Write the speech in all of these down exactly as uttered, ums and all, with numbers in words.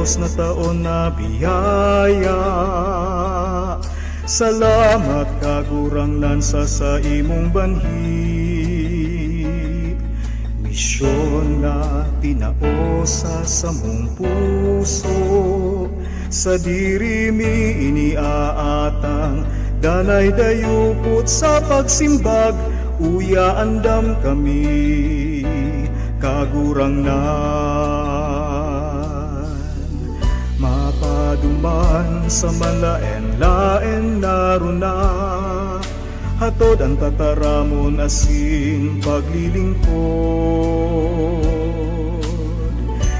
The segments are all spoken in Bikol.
Dios na taon na biyaya. Salamat, Kagurangnan, sa saimong banhi. Misyon na tinao sa samong puso, sadiri mi ini aatang, danay dayupot sa pagsimbag, uya andam kami, Kagurangnan. Mapaduman sa manlaen-laen na runa, hatod an tataramon asin paglilingkod.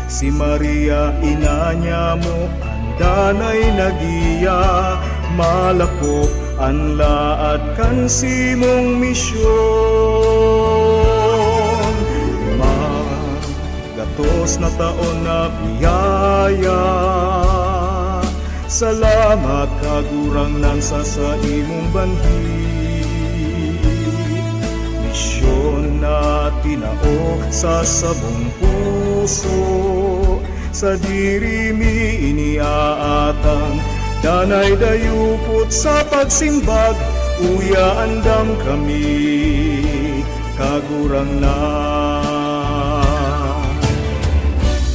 Si Maria, ina niamo, an danay nagiya, malakop an laad kan simong misyon. Ma- Gatos na taon na biyaya. Salamat, Kagurangnan, sa saimong banhi. Misyon na tinao sa samong puso, sadiri mi ini aatang, danay dayupot sa pagsimbag, uya andam kami, Kagurangnan.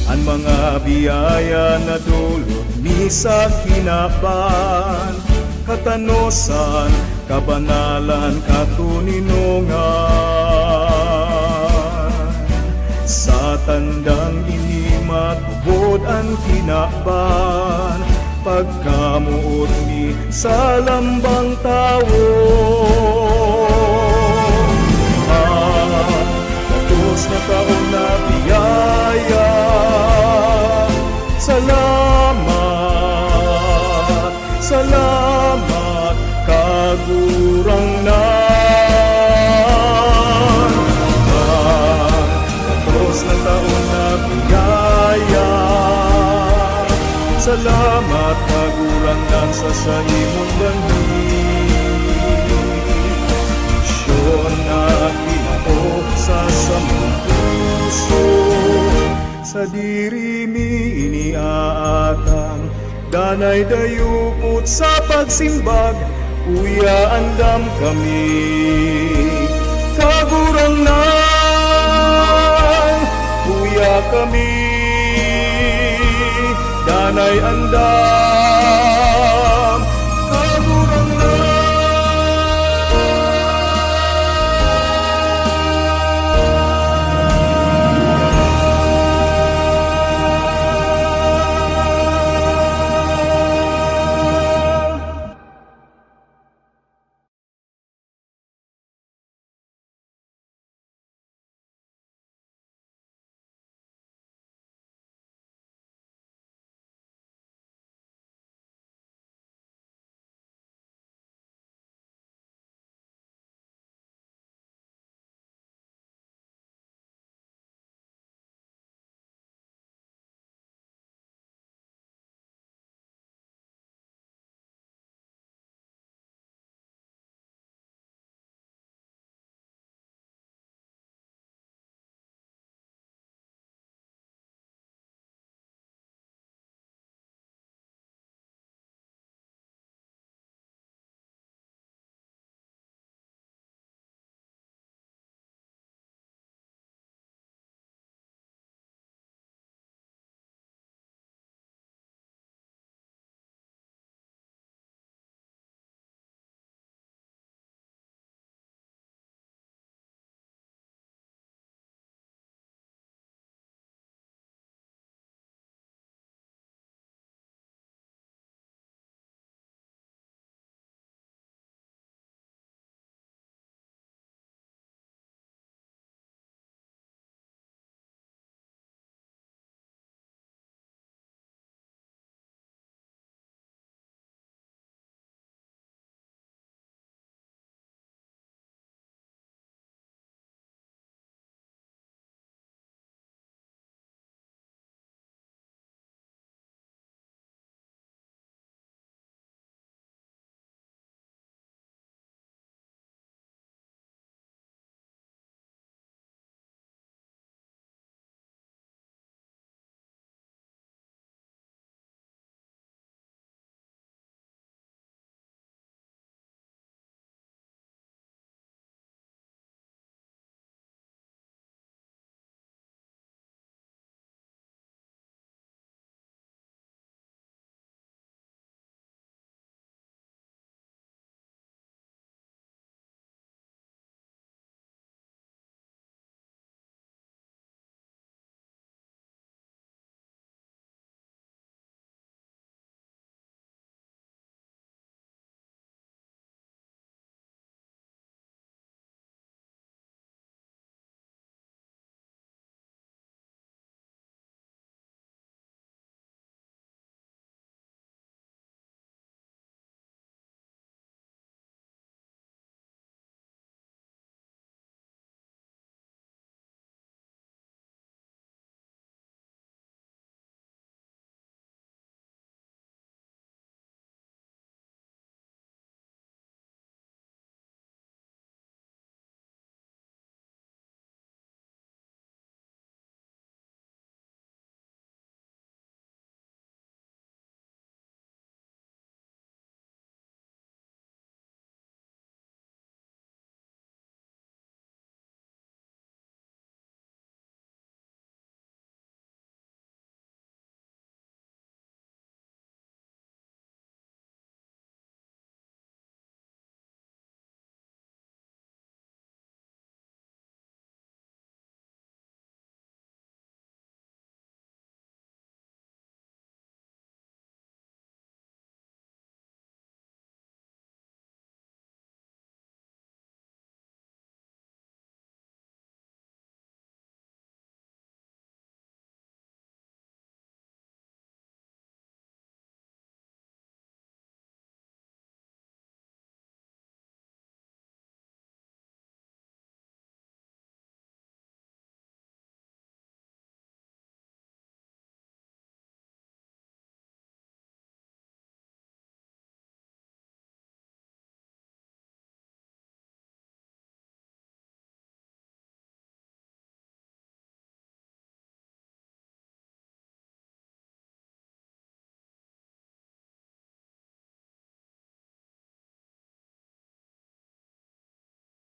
An mga biyaya na dulot mi sa kinaban, katanosan, kabanalan, katoninongan. Sa tandang ini matubod an kinaban, pagkamoot mi sa lambang tawo. Ah, gatos na taon na biyaya. Salamat, salamat, Kagurangnan. Ah, gatos na taon na biyaya. Salamat, Kagurangnan, sa saimong banhi. Misyon na tinao sa samong puso, sadiri mi ini aatang, danay dayupot sa pagsimbag, uya andam kami, Kagurangnan, uya kami, danay andam, Kagurangnan.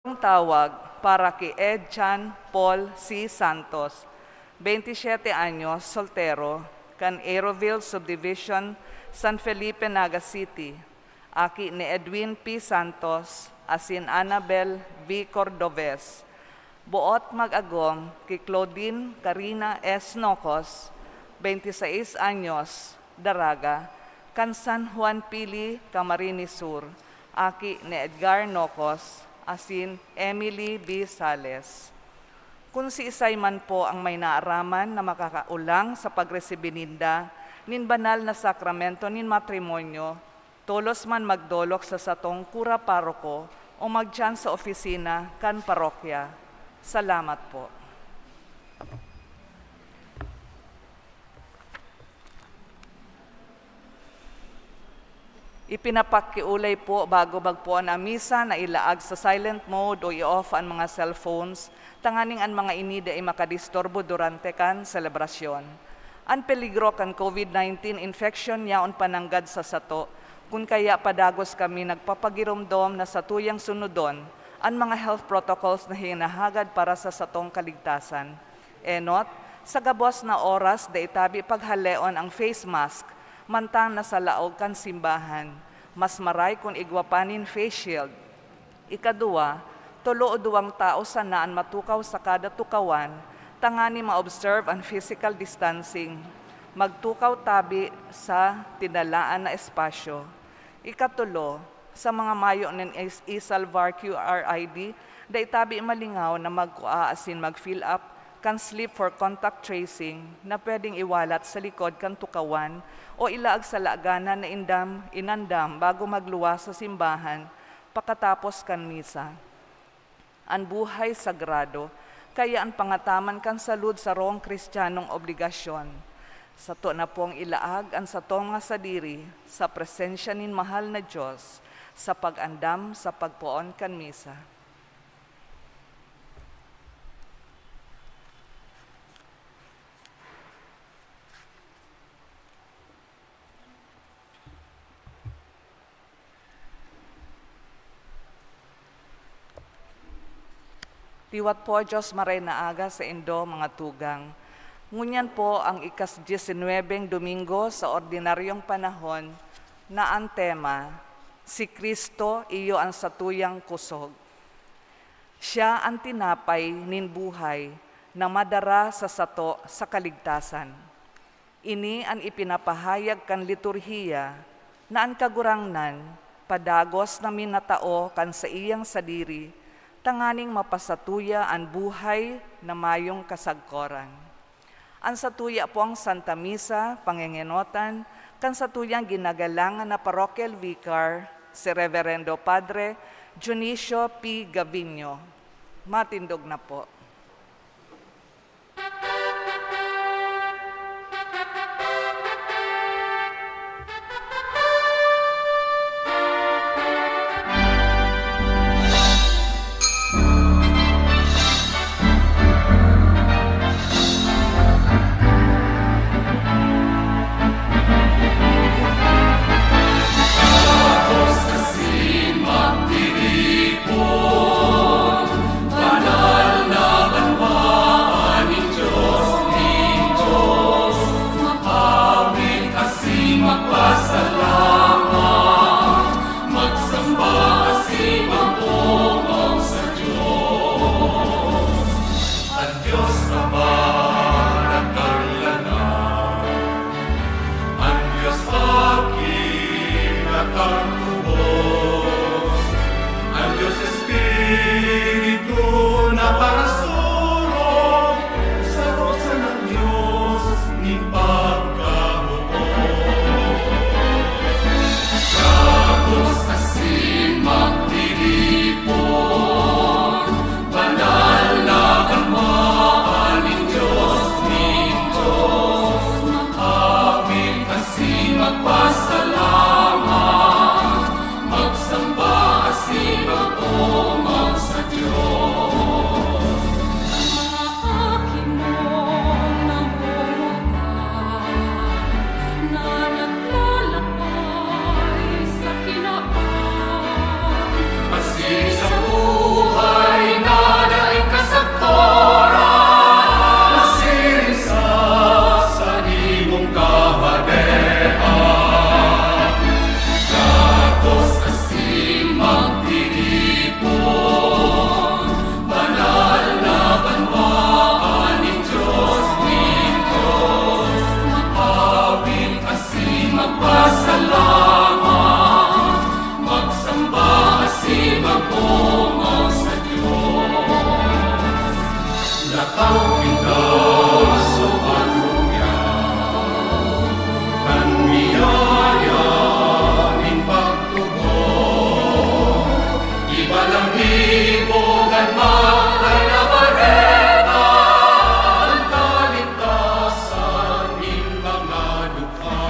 Ang tawag para ki Ed Chan Paul C Santos, bente siyete anyos, soltero, kan Aeroville Subdivision, San Felipe, Naga City, aki ni Edwin P Santos asin Annabel V Cordovez. Boot mag-agom ki Claudine Carina S Nocos, bente sais anyos, daraga, kan San Juan Pili, Camarines Sur, aki ni Edgar Nocos asin Emily B Sales. Kun siisay man po ang may naaraman na makakaolang sa pagresibi ninda nin banal na sakramento nin matrimonyo, tolos man magdolok sa satong kura paroko o magdiyan sa opisina kan parokya. Salamat po. Ipinapakiolay po bago magpoon ang misa na ilaag sa silent mode o i-off an mga cellphones, tanganing an mga ini dai makadisturbo durante kan selebrasyon. An peligro kan COVID nineteen infection yaon pa nanggad sa sato, kun kaya padagos kami nagpapagiromdom na satuyang sunodon an mga health protocols na hinahagad para sa satong kaligtasan. Enot, sa gabos na oras dai tabi paghaleon ang face mask, mantang nasa laog kan simbahan. Mas maray kun igwa pa nin face shield. Ikaduwa, tolo o duwang tawo sana an matukaw sa kada tukawan, tangani ma-observe an physical distancing. Magtukaw tabi sa tinalaan na espasyo. Ikatulo, sa mga mayo nin is-, e-Salvar Q R I D, dai tabi malingaw na magkua asin mag-fill up kan slip for contact tracing na pwedeng iwalat sa likod kan tukawan o ilaag sa laganan na indam, inandam bago magluwas sa simbahan pakatapos kan misa. An buhay sagrado, kaya an pangataman kan salud sarong Kristiyanong obligasyon. Sato na pong ilaag an satong mga sadiri sa presensya nin mahal na Dios sa pag-andam sa pagpoon kan misa. Liwat po, Dios, maray na aga saindo, mga tugang. Ngunyan po ang ikas-dyesinuebeng Domingo sa ordinaryong panahon na an tema, "Si Cristo, iyo an satuyang kusog." Siya an tinapay nin buhay na madara sa sato sa kaligtasan. Ini an ipinapahayag kan liturhiya na an Kagurangnan padagos na minatao kan saiyang sadiri tanganing mapasatuya an buhay na mayong kasagkoran. An satuya pong Santa Misa, pangengenotan kan satuyang ginagalangan na Parochial Vicar, si Reverendo Padre Dionisio P Gavino. Matindog na po. An Dios Ama na kaglalang, an Dios Aki na kagtubos, an Dios Espiritu na parasurog, saro sanang Dios nin pagkabuot. Gabos asin magtiripon, banal na Ama nin Dios nin Dios, makamit asin magpasalamat, magsamba asin mag-omag sa Dios. Mga aki mo na naglalakbay sa kinaban, asin sa buhay Pasalamat, magsamba asin mag-omawon sa Dios. Lakaw kita sa pagluya, kan biyaya nin pagtubod. Ibalangibo kan Banal na Bareta, an kaligtasan nin mga dukha.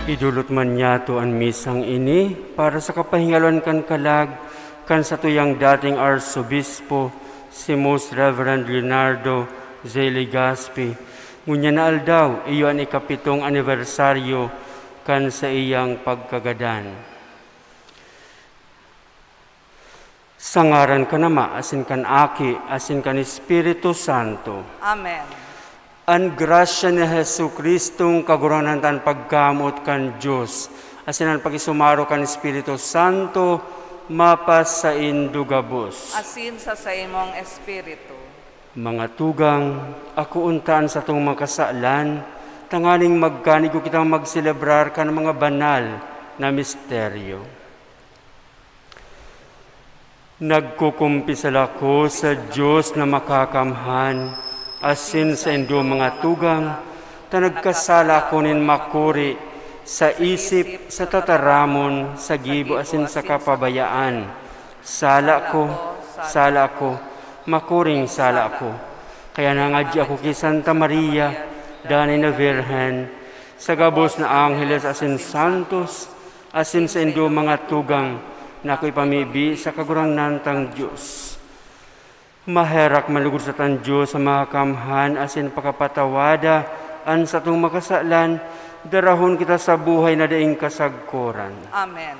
Idulot man niyato an misang ini para sa kapahingalon kan kalag kan satuyang dating Arsobispo, si Most Reverend Leonardo J. Legaspi. Ngunyan na aldaw, iyo an ikapitong anibersaryo kan saiyang pagkagadan. Sa ngaran kan Ama, asin kan Aki, asin kan Espiritu Santo. Amen. An grasya ni Jesu-Cristong Kagurangnan, an pagkamoot kan Dios, asin an pakisumaro kan Espiritu Santo, mapasaindo gabos. Asin sa saimong espiritu. Mga tugang, akoon ta an satong mga kasalan, tanganing magkanigo kitang magselebrar kan mga banal na misteryo. Nagkukumpisal ako sa Dios na Makakamhan, asin saindo, mga tugang, ta nagkasala ako nin makuri sa isip, sa tataramon, sa gibo, asin sa kapabayaan. Sala ko, sala ko, makuring sala ko. Kaya nangadyi ako ki Santa Maria, danay na Birhen, sa gabos na angheles asin santos, asin saindo, mga tugang, na ako ipamibi sa Kagurangnan tang Dios. Maherak man lugod sa tan Dios sa Makakamhan asin pakapatawada an satong mga kasalan, darahon kita sa buhay na daing kasagkoran. Amen.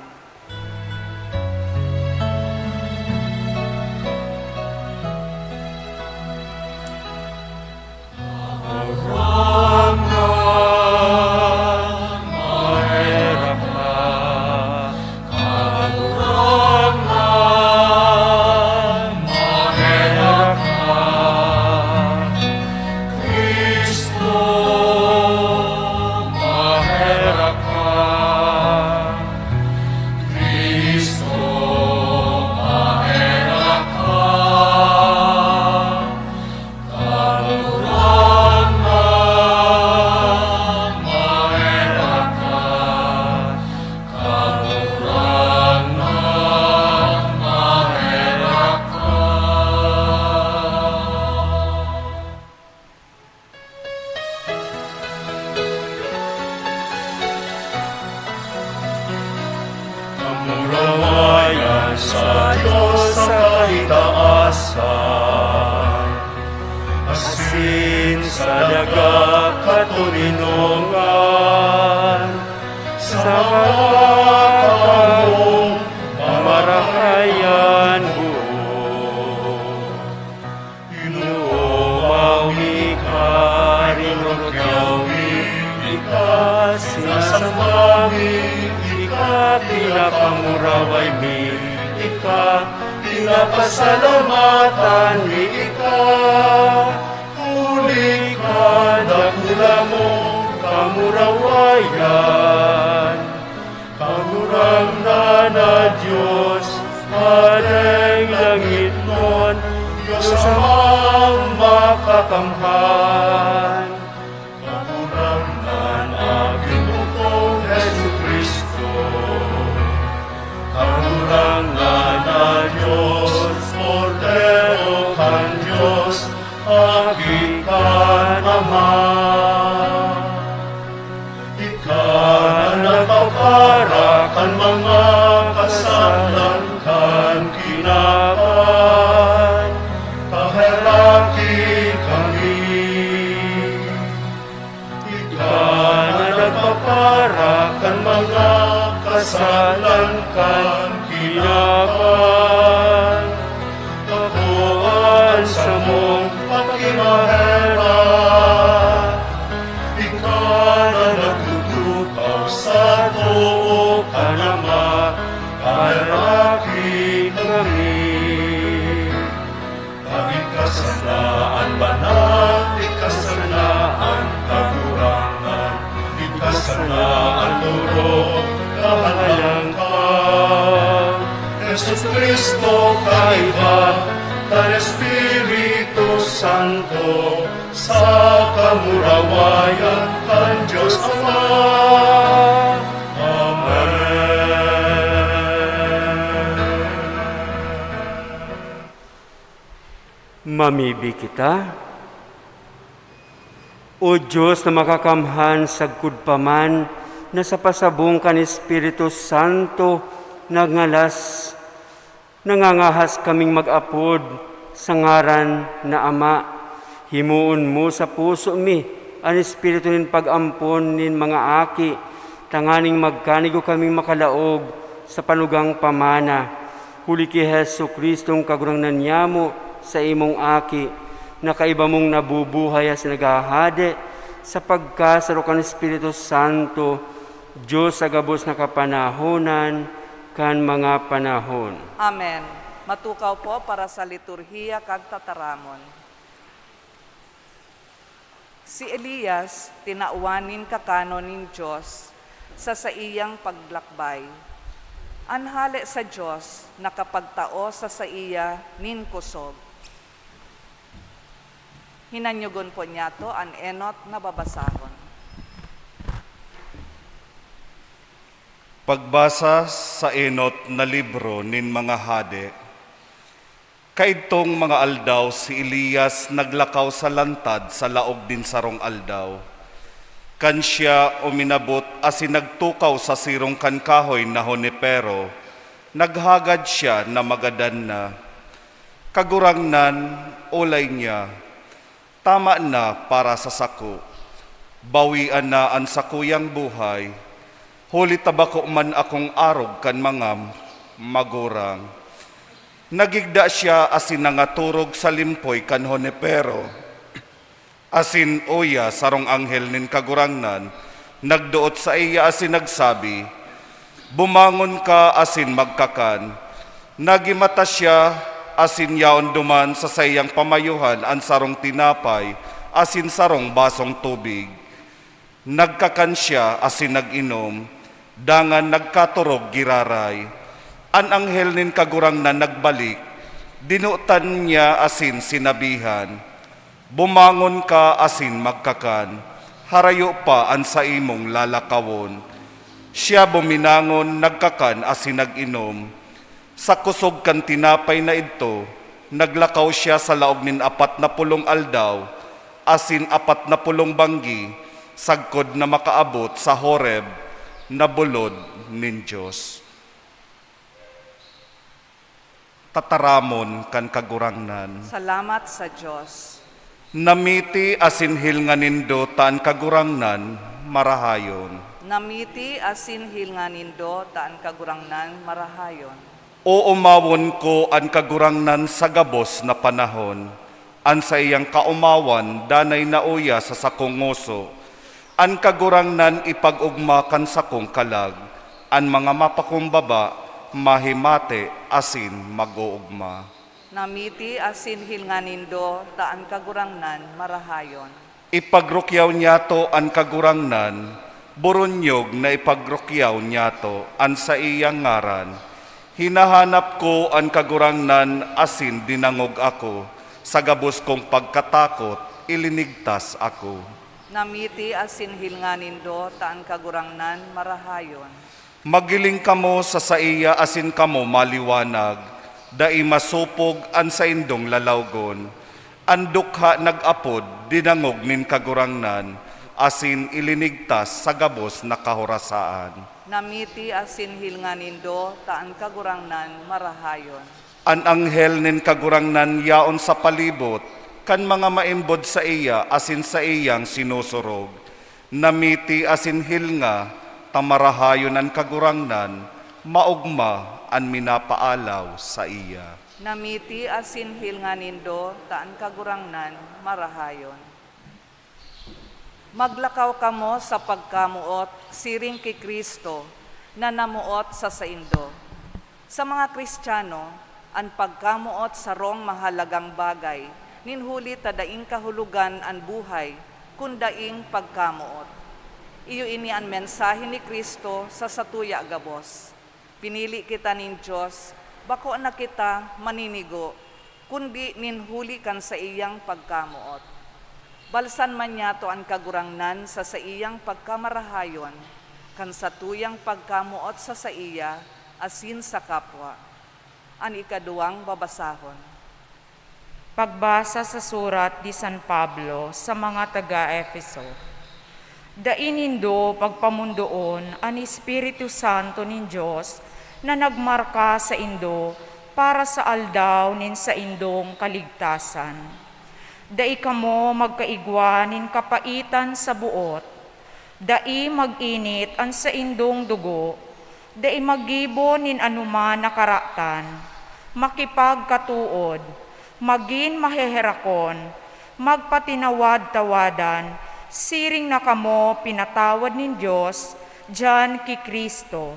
Kamurawayan sa Dios sa kaitaasan, asin sa daga katoninongan, sa mga kamong marahay an buot. Ginoo, mayo mi ika, rinurugyaw mi ika, sinasamba mi ika, pinapanguraway mi ika, pinapasalamatan mi ika. Huli kan dakula mong kamurawayan. Kagurangnan na Dios, Hadeng langitnon, Dios Amang Makakamhan, Kagurangnan na ginugtong Jesu-Cristo, Kagurangnan na Dios, Kordero kan Dios, Aki kan Ama. Ika na nagpapara kan mga kasalan kan kinaban, paheraki kami. Ika na nagpapara kan mga kasalan kan kinaban, pakuan samong pakimaherak. Ika na nagtutukaw sa too kan Ama, paheraki kami. Ika sana an banal, ika sana an Kagurangnan, ika Sana ang luro, kahalang ka. Jesus Cristo, kaiba, kan Espiritu Santo, sa kamurawayan kan Diyos Ama. Amen. Mamibi kita. O Diyos na makakamhan, sagkod pa man na sa pasabong kan Espiritu Santo nagngalas, nangangahas kaming mag-apod sa ngaran na Ama. Himoon mo sa puso mi an espiritu nin pag-ampon nin mga aki, tanganing magkanigo kaming makalaog sa panugang pamana. Huli ki Jesu-Cristong Kagurangnan niyamo, sa imong Aki, na kaiba mong nabubuhay asin naghahade sa pagkasaro kan Espiritu Santo, Diyos sa gabos na kapanahonan kan mga panahon. Amen. Matukaw po para sa liturhiya kan tataramon. Si Elias tinawan nin kakanon nin Dios sa saiyang paglakbay. An hale sa Dios nakapagtao sa saiya nin kosog. Hinanyogon po niyato an enot na babasahon. Pagbasa sa enot na libro nin mga Hade. Kaidtong mga aldaw, si Elias naglakaw sa lantad sa laog nin sarong aldaw. Kan siya uminabot asin nagtukaw sa sirong kan kahoy na honipero, naghagad siya na magadan na. "Kagurangnan," olay niya, "tama na para sa sako. Bawian na an sakuyang buhay, huli ta bako man akong arog kan mga magurang." Nagigda siya asin nangatorog sa limpoy kan honipero. Asin uya, sarong anghel nin Kagurangnan nagdoot saiya asin nagsabi, "Bumangon ka asin magkakan." Nagimata siya asin yaon duman sa saiyang pamayohan an sarong tinapay asin sarong basong tubig. Nagkakan siya asin nag-inom, dangan nagkatorog giraray. An anghel nin Kagurangnan nagbalik, dinotan niya asin sinabihan, "Bumangon ka asin magkakan, harayo pa an saimong lalakawon." Siya buminangon, nagkakan asin nag-inom. Sa kosog kan tinapay na idto, naglakaw siya sa laog nin apat na pulong aldaw asin apat na pulong banggi, sagkod na makaabot sa Horeb na bulod nin Dios. Tataramon kan Kagurangnan. Salamat sa Dios. Namiti asin hilnga nindo ta an Kagurangnan marahayon. Namiti asin hilnga nindo ta an Kagurangnan marahayon. Oomawon ko an Kagurangnan sa gabos na panahon. An saiyang kaomawan danay na uya sa sakong ngoso. An Kagurangnan ipag-ogma kan sakong kalag. An mga mapakumbaba mahimati asin mag-oogma. Namiti asin hilnga nindo ta an Kagurangnan marahayon. Ipagrukyaw niyato an Kagurangnan, boronyog na ipagrukyaw niyato an saiyang ngaran. Hinahanap ko an Kagurangnan asin dinangog ako, sa gabos kong pagkatakot, ilinigtas ako. Namiti asin hilnga nindo ta an Kagurangnan marahayon. Maghiling kamo sa saiya asin kamo maliwanag, dai masopog an saindong lalawgon. An dukha nag-apod, dinangog nin Kagurangnan, asin ilinigtas sa gabos na kahorasaan. Namiti asin hilnga nindo ta an Kagurangnan marahayon. An anghel nin Kagurangnan yaon sa palibot kan mga maimbod saiya asin saiyang sinusurog. Namiti asin hilnga ta marahayon an Kagurangnan, maogma an minapaalaw saiya. Namiti asin hilnga nindo ta an Kagurangnan marahayon. Maglakaw kamo sa pagkamoot siring ki Cristo na namoot sa saindo. Sa mga Cristiano, an pagkamoot sarong mahalagang bagay, nin huli ta daing kahulogan an buhay kun daing pagkamoot. Iyo ini an mensahe ni Cristo sa satuya gabos. Pinili kita nin Dios, bako na kita maninigo, kundi nin huli kan saiyang pagkamoot. Balsan man niyato an Kagurangnan sa saiyang pagkamarahayon, kan satuyang pagkamoot sa saiya asin sa kapwa. An ikaduwang babasahon. Pagbasa sa surat ni San Pablo sa mga taga-Efeso. Dai nindo pagpamondoon an Espiritu Santo nin Dios na nagmarka saindo para sa aldaw nin saindong kaligtasan. Dai kamo magkaigwa nin kapaitan sa boot. Dai mag-init an saindong dugo. Dai maggibo nin anoman na karatan. Makipagkatood, magin maheherakon, magpatinawad-tawadan, siring na kamo pinatawad nin Dios diyan ki Cristo.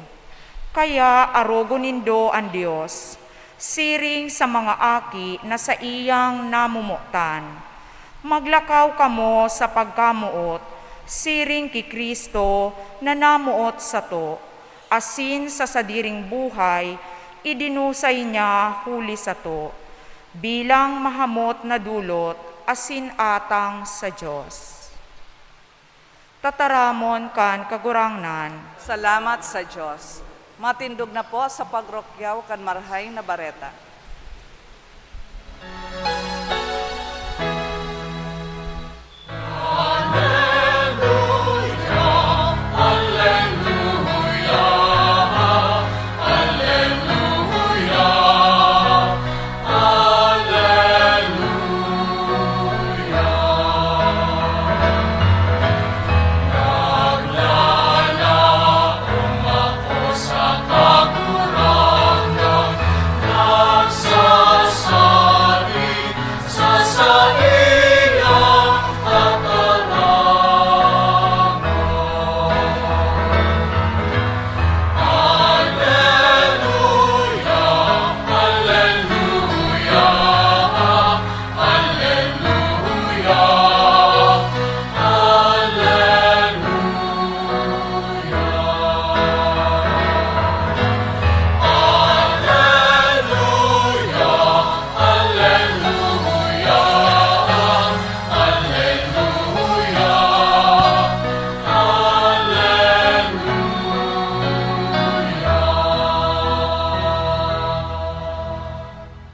Kaya arogon nindo an Dios, siring sa mga aki na saiyang namomotan. Maglakaw kamo sa pagkamoot, siring ki Cristo na namoot sato, asin sa sadiring buhay idinusay niya huli sato, bilang mahamot na dolot asin atang sa Dios. Tataramon kan Kagurangnan. Salamat sa Dios. Matindog na po sa pagrokyaw kan Marahay na Bareta.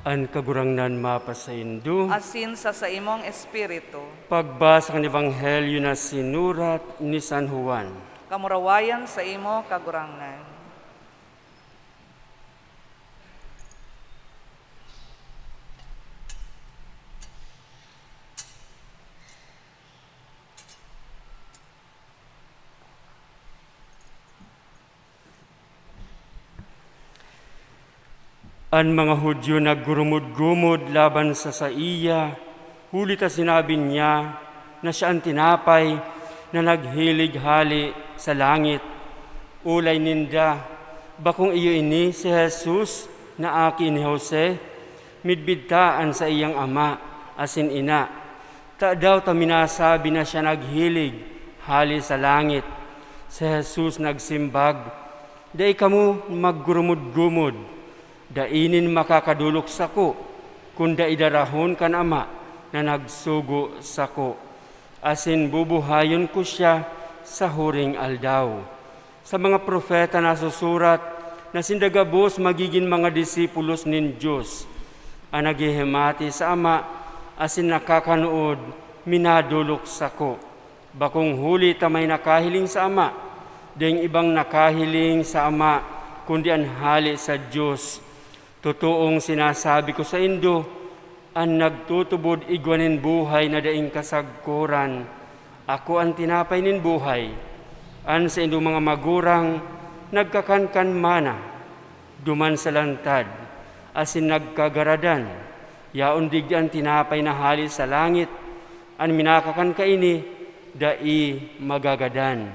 An Kagurangnan mapasaindo. Asin sa saimong espiritu. Pagbasa kan Ebanghelyo na sinurat ni San Juan. Kamurawayan saimo, Kagurangnan. An mga Judio naggurumod-gumod laban sa saiya, huli ta sinabi niya na siya an tinapay na naghilig hale sa langit. Olay ninda, bakong iyo ini si Jesus na aki ni Jose? Midbid ta an saiyang ama asin ina. Tadaw ta minasabi na siya naghilig hale sa langit? Si Jesus nagsimbag, "Dai kamo maggurumod-gumod. Dai nin makakadolok sako, kun dai darahon kan Ama na nagsugo sako, asin bubuhayon ko siya sa huring aldaw." Sa mga propeta nasusurat na sinda gabos magigin mga disipulos nin Dios. An naghihimati sa Ama asin nakakanood, minadolok sako. Bakong huli ta may nakahiling sa Ama, daing ibang nakahiling sa Ama, kundi an hale sa Dios. Totoong sinasabi ko saindo, an nagtutubod igwa nin buhay na daing kasagkoran. Ako an tinapay nin buhay. An saindong mga magurang nagkakan kan mana duman sa lantad, asin nagkagaradan. Yaon digdi an tinapay na hale sa langit. An minakakan kaini, dai magagadan.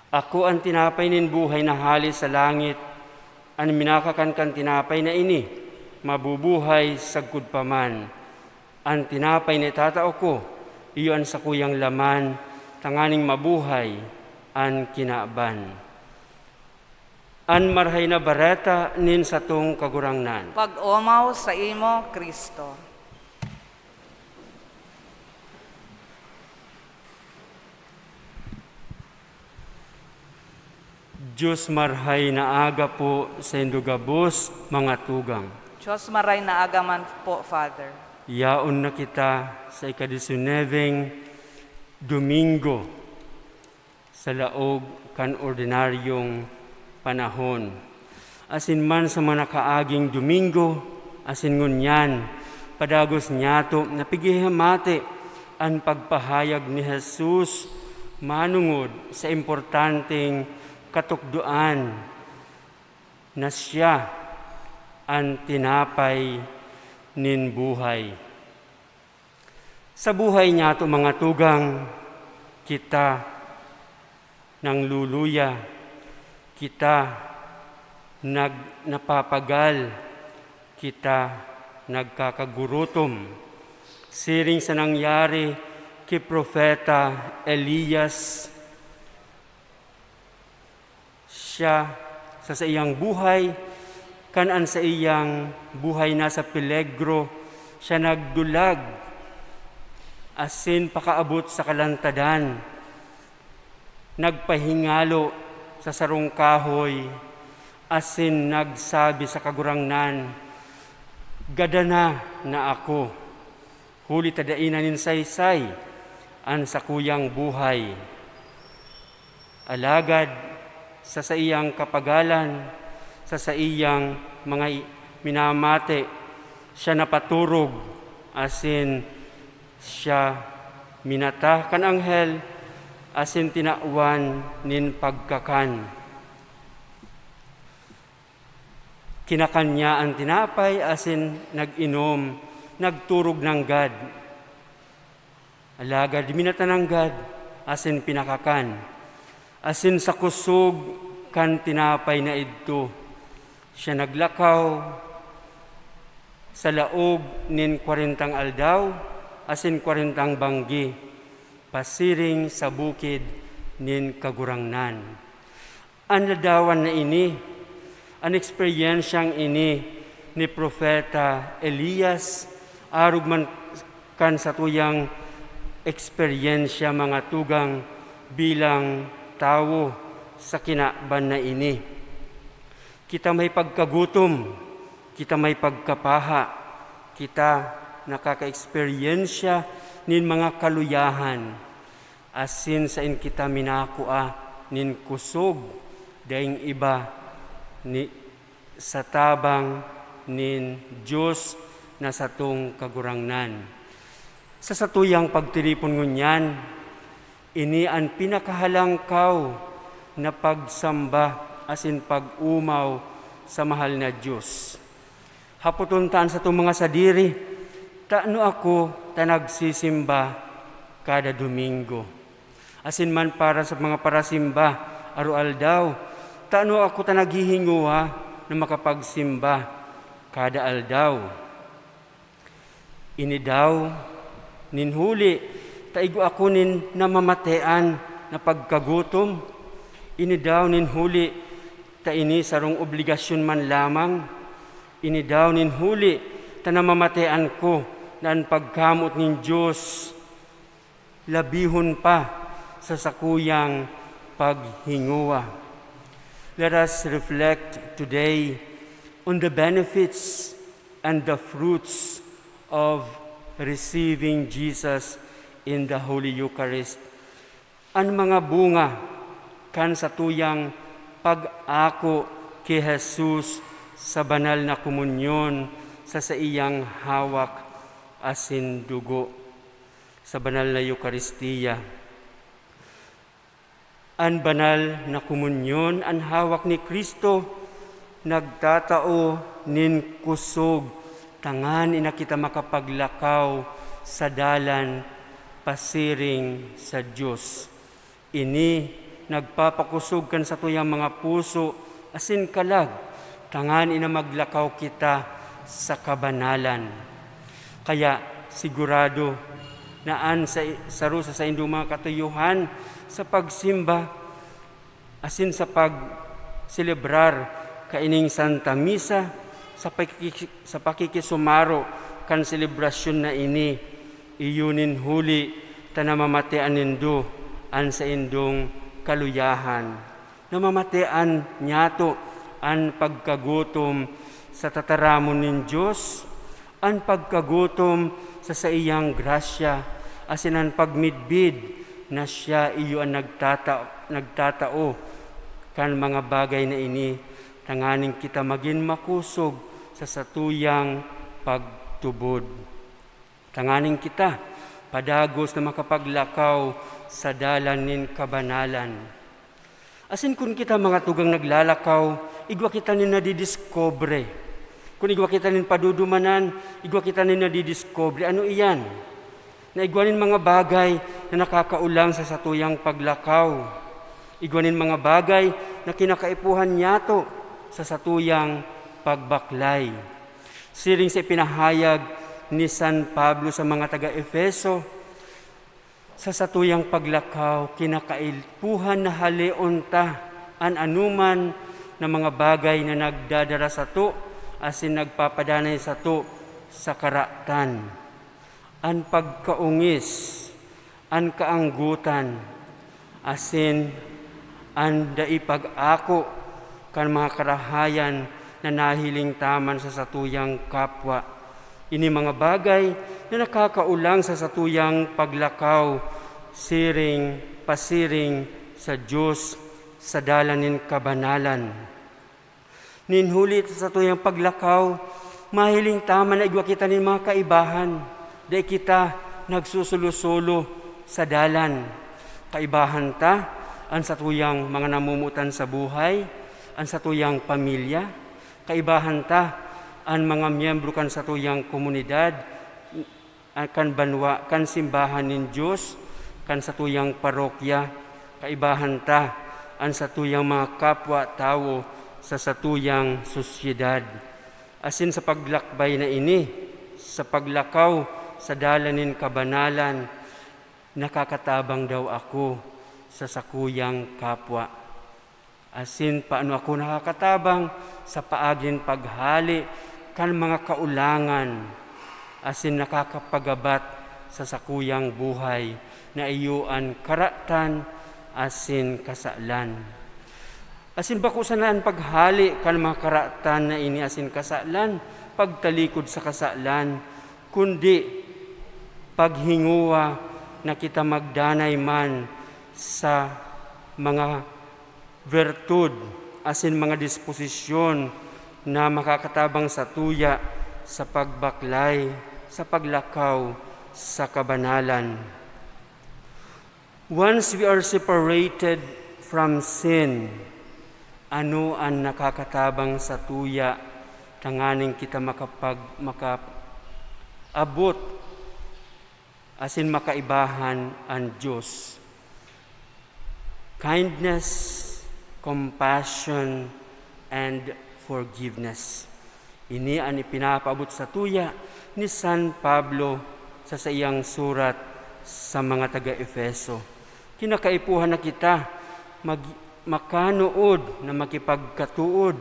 Ako an tinapay nin buhay na hale sa langit. An minakakan kan tinapay na ini, mabubuhay sagkod pa man. An tinapay na itatao ko, iyo an sakuyang laman, tanganing mabuhay an kinaban. An Marahay na Bareta nin satong Kagurangnan. Pag-omaw saimo, Cristo. Diyos, marahay na aga po saindo gabos, mga tugang. Diyos, marahay na aga man po, Father. Yaon na kita sa ikadisinubing Domingo sa laog kan ordinaryong panahon. Asin man sa mga nakaaging Domingo, asin ngunyan, padagos niyato na pighihamati an pagpahayag ni Jesus manongod sa importanteng katukdoan na siya an tinapay nin buhay. Sa buhay niyato, mga tugang, kita nangluluya, kita nag-, napapagal, kita nagkakagurutom. Siring sa nangyari ki Propeta Elias, siya, sa saiyang buhay, kan an saiyang buhay nasa peligro, siya nagdulag asin pakaabot sa kalantadan. Nagpahingalo sa sarong kahoy asin nagsabi sa Kagurangnan, "Gadan na na ako, huli ta dai na nin saysay an sakuyang buhay." Alagad sa saiyang kapagalan, sa saiyang mga i-, minamate, siya napaturog, asin siya minata kan anghel, asin tinawan nin pagkakan. Kinakan niya an tinapay asin nag-inom, nagturog nanggad. Alagad minata nanggad asin pinakakan. Asin sa kusog kan tinapay na idto, siya naglakaw sa laog nin kwarentang aldaw asin kwarentang banggi, pasiring sa bukid nin Kagurangnan. An ladawan na ini, an eksperyensyang ini ni Propeta Elias, arog man kan satuyang eksperyensya, mga tugang, bilang tawo sa kinaban na ini. Kita may pagkagutom, kita may pagkapaha, kita nakakaeksperyensya nin mga kaluyahan. Asin saen kita minakua nin kusog, daing iba ni, sa tabang nin Dios na satong Kagurangnan. Sa satuyang pagtiripon ngunyan, ini an pinakahalangkaw na pagsamba asin pag-omaw sa mahal na Dios. Hapoton ta an satong mga sadiri, "Tano ako ta nagsisimba kada Domingo?" Asin man para sa mga parasimba aroaldaw, "Tano ako ta naghihingowa na makapagsimba kada aldaw?" Ini daw nin huli ta igwa ako nin namamatean na pagkagutom? Ini daw nin huli ta ini sarong obligasyon man lamang? Ini daw nin huli ta namamatean ko na an pagkamot nin Dios labihon pa sa sakuyang paghingowa? Let us reflect today on the benefits and the fruits of receiving Jesus in the Holy Eucharist. An mga bunga kan satuyang pag-ako ki Jesus sa banal na komunyon sa saiyang hawak asin dugo, sa banal na Eukaristia. An banal na komunyon, an hawak ni Cristo, nagtatao nin kusog tanganing kita makapaglakaw sa dalan pasiring sa Dios. Ini nagpapakosog kan satuyang mga puso asin kalag, tanganing maglakaw kita sa kabanalan. Kaya, sigurado, na an sa, saro sa saindong mga katuyohan sa pagsimba asin sa pagselebrar kaining Santa Misa sa pakiki-, sa pakikisumaro kan selebrasyon na ini, iyo nin huli ta namamatean nindo an saindong kaluyahan. Namamatean niyato an pagkagutom sa tataramon nin Dios, an pagkagutom sa saiyang grasya, asin an pagmidbid na siya iyo an nagtata-, nagtatao kan mga bagay na ini, tanganing kita magin makosog sa satuyang pagtubod. Tanganing kita padagos na makapaglakaw sa dalan nin kabanalan. Asin kun kita mga tugang naglalakaw, igwa kita nin nadidiskubre. Kun igwa kita nin padudumanan, igwa kita nin nadidiskubre. Ano iyan? Na igwa nin mga bagay na nakakaolang sa satuyang paglakaw. Igwa nin mga bagay na kinakaipuhan niyato sa satuyang pagbaklay. Siring sa ipinahayag ni San Pablo sa mga taga-Efeso, sa satuyang paglakaw, kinakaipuhan na haleon ta an anoman na mga bagay na nagdadara sato asin nagpapadanay sato sa karatan, an pagkaongis, an kaanggotan, asin an dai pag-ako kan mga karahayan na nahiling ta man sa satuyang kapwa. Ini mga bagay na nakakaolang sa satuyang paglakaw siring pasiring sa Dios sa dalan nin kabanalan. Nin huli sa satuyang paglakaw, mahiling ta man na igwa kita nin mga kaibahan. Dai kita nagsusolo-solo sa dalan. Kaibahan ta an satuyang mga namomotan sa buhay, an satuyang pamilya. Kaibahan ta an mga miyembro kan satuyang komunidad, ah, kan banwa, kan simbahan nin Dios, kan satuyang parokya. Kaibahan ta an satuyang mga kapwa tawo sa satuyang sosyedad. Asin sa paglakbay na ini, sa paglakaw sa dalan nin kabanalan, nakakatabang daw ako sa sakuyang kapwa. Asin paano ako nakakatabang sa paaging paghale kan mga kaulangan asin nakakapagabat sa sakuyang buhay na iyo an karatan asin kasalan. Asin bako sana an paghale kan mga karatan na ini asin kasalan, pagtalikod sa kasalan, kundi paghingowa na kita magdanay man sa mga bertud asin mga disposisyon na makakatabang satuya sa pagbaklay, sa paglakaw sa kabanalan. Once we are separated from sin, ano an nakakatabang satuya tanganing kita makapag-, makaabot asin makaibahan an Dios? Kindness, compassion, and forgiveness. Ini an ipinapaabot satuya ni San Pablo sa saiyang surat sa mga taga-Efeso. Kinakaipuhan na kita mag-, makanood na makipagkatood,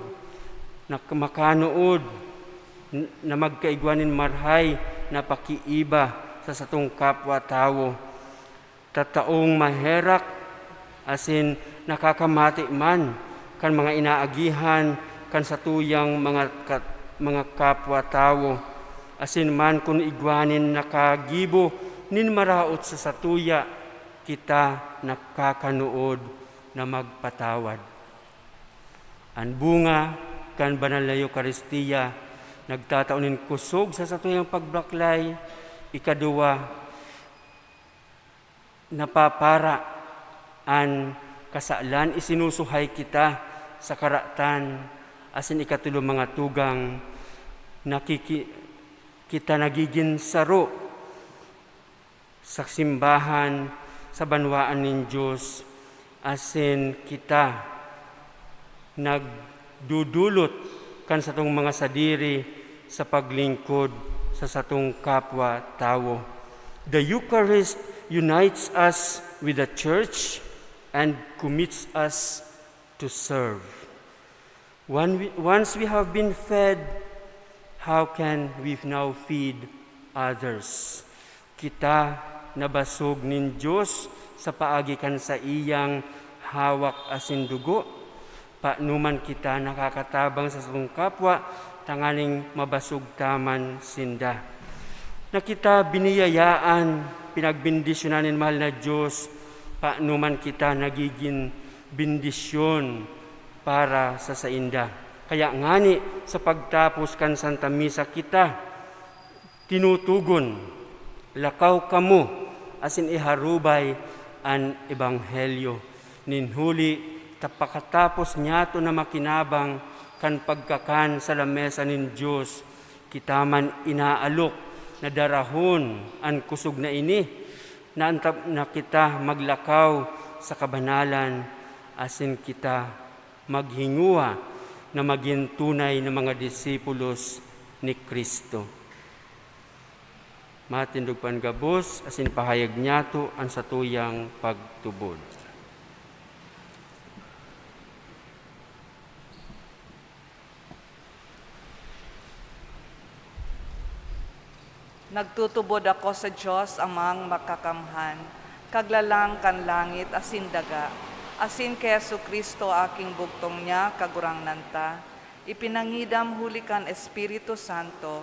na k-, makanood n-, na magkaigwa nin marhay na pakiiba sa satong kapwa tawo. Tataong maherak asin nakakamati man kan mga inaagihan kan satuyang mga ka-, mga kapwa tawo, asin man kun igwa nin nakagibo nin maraot sa satuya, kita nakakanood na magpatawad. An bunga kan banal na Eukaristia nagtatao nin kusog sa satuyang pagbaklay. Ikaduwa, napapara an kasalan, isinusuhay kita sa karatan, asin ikatulo, mga tugang, nakiki-, kita nagigin saro sa simbahan, sa banwaan nin Dios, asin kita nagdudulot kan satong mga sadiri sa paglingkod sa satong kapwa tawo. The Eucharist unites us with the Church and commits us to serve. When we, once we have been fed, how can we now feed others? Kita nabasog nin Dios sa paagi kan saiyang hawak asin dugo. Paano man kita nakakatabang sa satong kapwa tanganing mabasog ta man sinda? Na kita biniyayaan, pinagbendisyonan nin mahal na Dios, paano man kita nagigin bendisyon para sa sainda? Kaya ngani, sa pagtapos kan Santa Misa kita tinutugon, "Lakaw kamo asin iharubay an ebanghelyo." Nin huli, ta pakatapos niyato na makinabang kan pagkakan sa lamesa nin Dios, kita man inaalok na darahon an kusog na ini, na antab na kita maglakaw sa kabanalan asin kita maghinguha na magin tunay na mga disipulos ni Cristo. Matindog pa an gabos asin pahayag niyato an satuyang pagtubod. Nagtutubod ako sa Dios Amang Makakamhan, Kaglalang kan langit asin daga, asin ki Jesu-Cristo, aking bugtong niya, Kagurangnan ta, ipinangidam huli kan Espiritu Santo,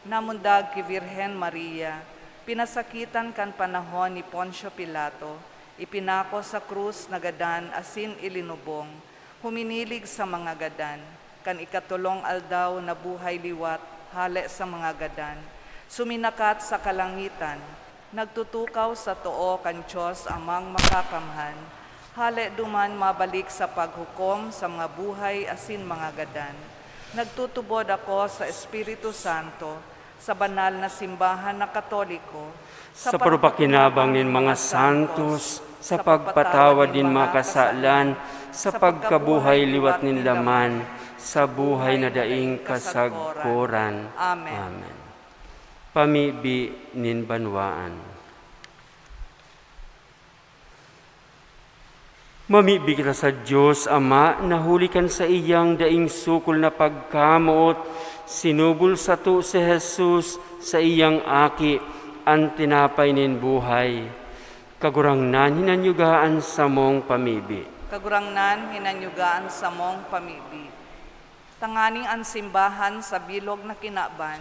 namundag ki Birhen Maria, pinasakitan kan panahon ni Poncio Pilato, ipinako sa krus na gadan asin ilinubong, huminilig sa mga gadan. Kan ikatolong aldaw, nabuhay liwat hale sa mga gadan, suminakat sa kalangitan, nagtutukaw sa too kan Dios Amang Makakamhan, hale duman mabalik sa paghukom sa mga buhay asin mga gadan. Nagtutubod ako sa Espiritu Santo, sa banal na simbahan na Katoliko, sa pagpakinabang nin mga santos, sa pagpatawad nin mga kasalan, sa pagkabuhay liwat nin laman, sa buhay na daing kasagkoran. Amen. Amen. Pamibi nin banwaan. Mamibi kita sa Dios Ama, na huli kan saiyang daing sukol na pagkamoot, sinubol sato si Jesus, saiyang Aki, an tinapay nin buhay. Kagurangnan, hinanyuga an samong pamibi. Kagurangnan, hinanyuga an samong pamibi. Tanganing an simbahan sa bilog na kinaban,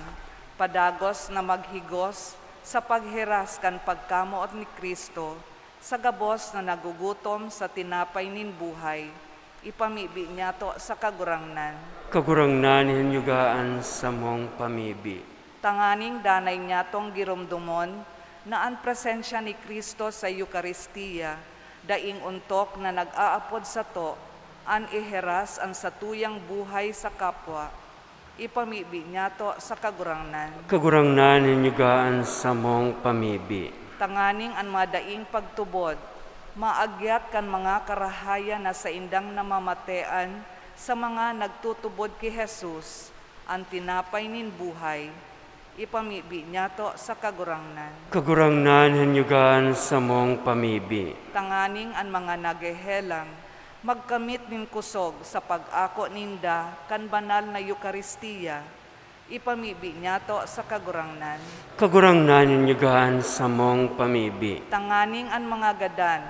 padagos na maghigos sa paghiras kan pagkamoot ni Cristo, sa gabos na nagugutom sa tinapay nin buhay, ipamibi niyato sa Kagurangnan. Kagurangnan, hinanyuga an samong pamibi. Tanganing danay niyatong giromdomon na an presensya ni Cristo sa Eukaristia, daing ontok na nag-aapod sato, an ihiras an satuyang buhay sa kapwa, ipamibi niyato sa Kagurangnan. Kagurangnan, hinanyuga an samong pamibi. Tanganing an madaing pagtubod maagyat kan mga karahayan na saindang namamatean sa mga nagtutubod ki Jesus, an tinapay nin buhay, ipamibi niyato sa Kagurangnan. Kagurangnan, hinanyuga an samong pamibi. Tanganing an mga naghehelang magkamit nin kusog sa pag-ako ninda kan banal na Eukaristia, ipamibi niyato sa Kagurangnan. Kagurangnan, hinanyuga an samong pamibi. Tanganing an mga gadan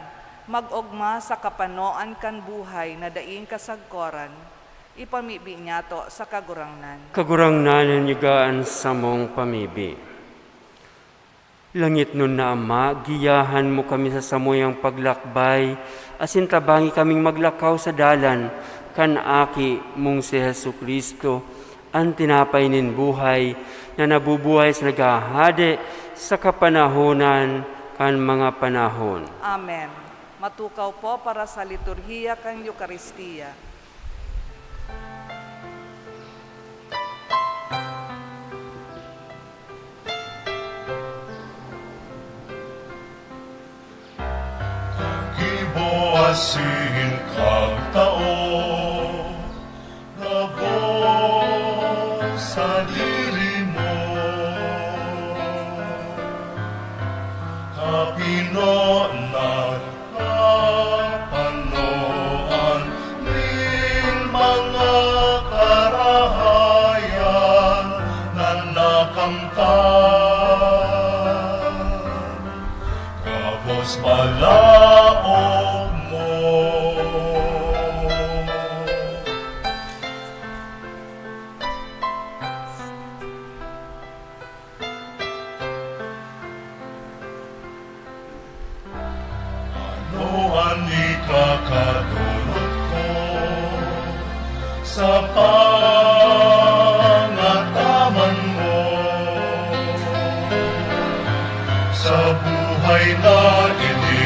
mag-ogma sa kapanoan kan buhay na daing kasagkoran, ipamibi niyato sa Kagurangnan. Kagurangnan, hinanyuga an samong pamibi. Langitnon na Ama, giyahan mo kami sa samuyang paglakbay, asin tabangi kaming maglakaw sa dalan kan Aki mong si Jesu-Cristo, an tinapay nin buhay na nabubuhay sa naghahade sa kapanahonan kan mga panahon. Amen. Matukaw po para sa liturhiya kan Eukaristia. Gibo asin kagtao, gabos sadiri mo. sa pangataman mo. Sa buhay na ini,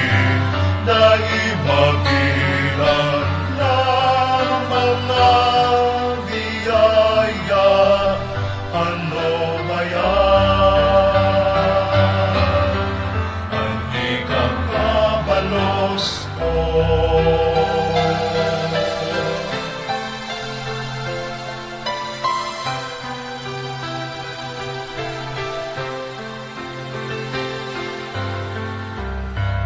dai mabilang na mga biyaya, ano ba yan? An ikakabalos ko.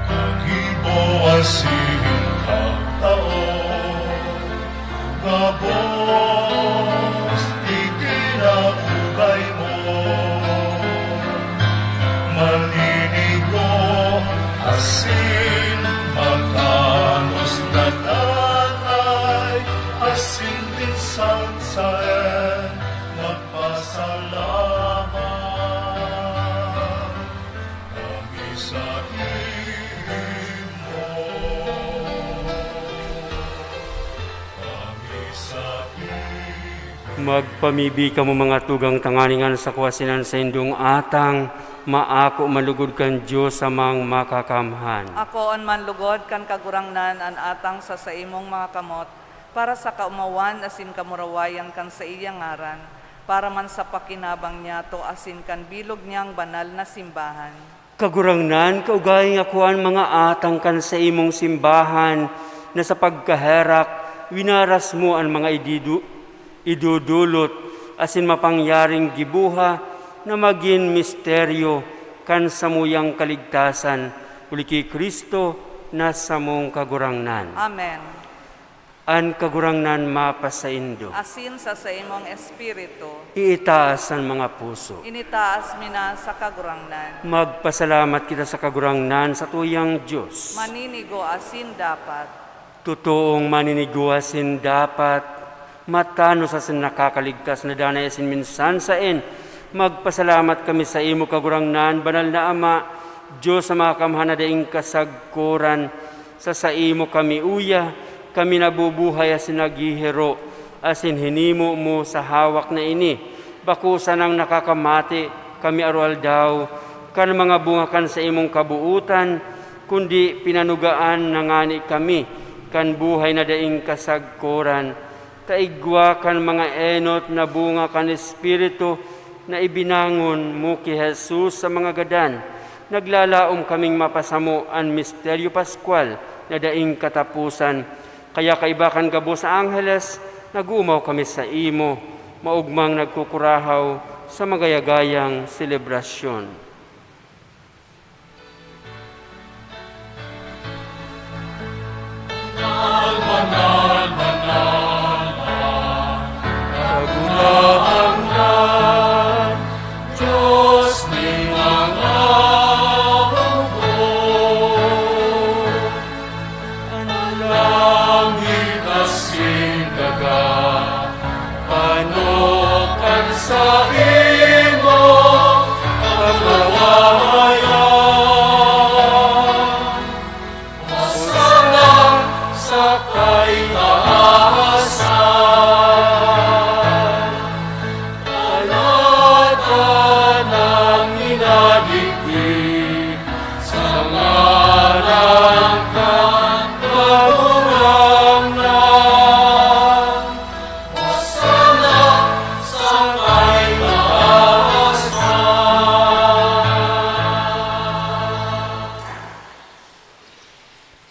Kagibo asin katao, gabos digdi na ugay mo. Maninigo asin matanos na tatay, asin minsan saen magpasalamat kami saimo. Kami saimo. Magpamibi kamo, mga tugang, tanganing an sakwa asin an saindong atang maako man lugod kan Dios Amang Makakamhan. Akoon man lugod kan Kagurangnan an atang sa saimong mga kamot, para sa kaomawan asin kamurawayan kan saiyang ngaran, para man sa pakinabang niyato asin kan bilog niyang banal na simbahan. Kagurangnan, kaugaling ako an mga atang kan saimong simbahan na sa pagkaherak winaras mo an mga ididu-, idodolot asin mapangyaring giboha na magin misteryo kan samuyang kaligtasan, huli ki Cristo na samong Kagurangnan. Amen. An Kagurangnan mapasaindo. Asin sa saimong espiritu. Iitaas an mga puso. Initaas mi na sa Kagurangnan. Magpasalamat kita sa Kagurangnan, satuyang Dios. Maninigo asin dapat. Totoong maninigo asin dapat, matanos asin nakakaligtas na danay asin minsan saen. Magpasalamat kami saimo, Kagurangnan, Banal na Ama, Dios na Makakamhan na daing kasagkoran. Sa saimo kami uya, kami nabubuhay asin naghihiro, asin hinimo mo sa hawak na ini. Bako sanang nakakamate kami aroaldaw kan mga bunga kan saimong kabootan, kundi pinanugaan na ngani kami kan buhay na daing kasagkoran, ta igwa kan mga enot na bunga kan Espiritu na ibinangon mo ki Jesus sa mga gadan, naglalaom kaming mapasamo an misteryo paskwal na daing kataposan. Kaya kaiba kan gabos na angheles, nag-oomaw kami saimo, maogmang nagkukurahaw sa magayagayang selebrasyon. Banal, banal, banal, Kagurangnan, Dios nin mga hugot. An langit asin daga, panokan saimo kagawayan. Hosana sa kaitaasan. Alada nang minadigdi sa ngaran kan Kagurangnan. Hosana sa kaitaasan.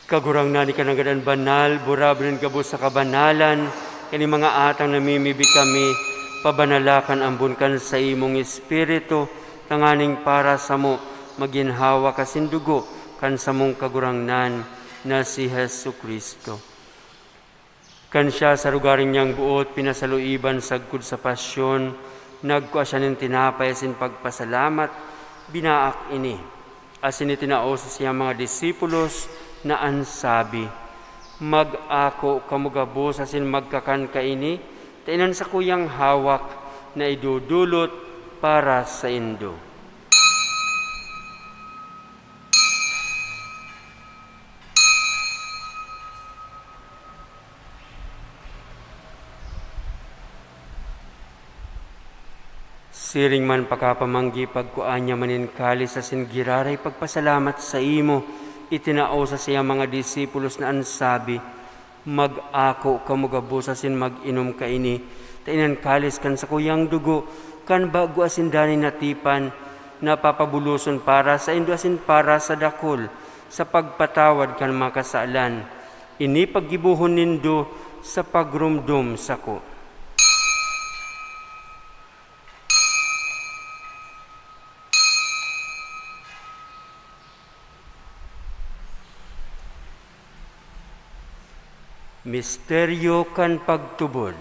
Kagurangnan, ika nanggad an banal, burabod nin gabos sa kabanalan, kan mga atang namimibi kami, pabanala kan ambon kan saimong Espiritu, tanganing para samo magin hawak asin dugo kan samong Kagurangnan na si Jesu-Cristo. Kan siya sa lugaring niyang boot pinasaluiban sagkod sa pasyon, nagkua siya nin tinapay asin pagpasalamat, binaak ini, asin itinao sa siyang mga disipulos na an sabi, "Mag-ako kamo gabos asin magkakan kaini, ta inan sakuyang hawak na idodolot para saindo." Siring man pakapamanggi, pagkua niya man nin kalis asin giraray pagpasalamat saimo, itinao sa saiyang mga disipulos na an sabi, "Mag-ako kamo gabos asin mag-inom kaini, ta ini an kalis kan sakuyang dugo, kan bago asin danay na tipan, na papabuloson para saindo asin para sa dakul, sa pagpatawad kan mga kasalan. Ini paggibohon nindo sa pagromdom sako." Misteryo kan pagtubod.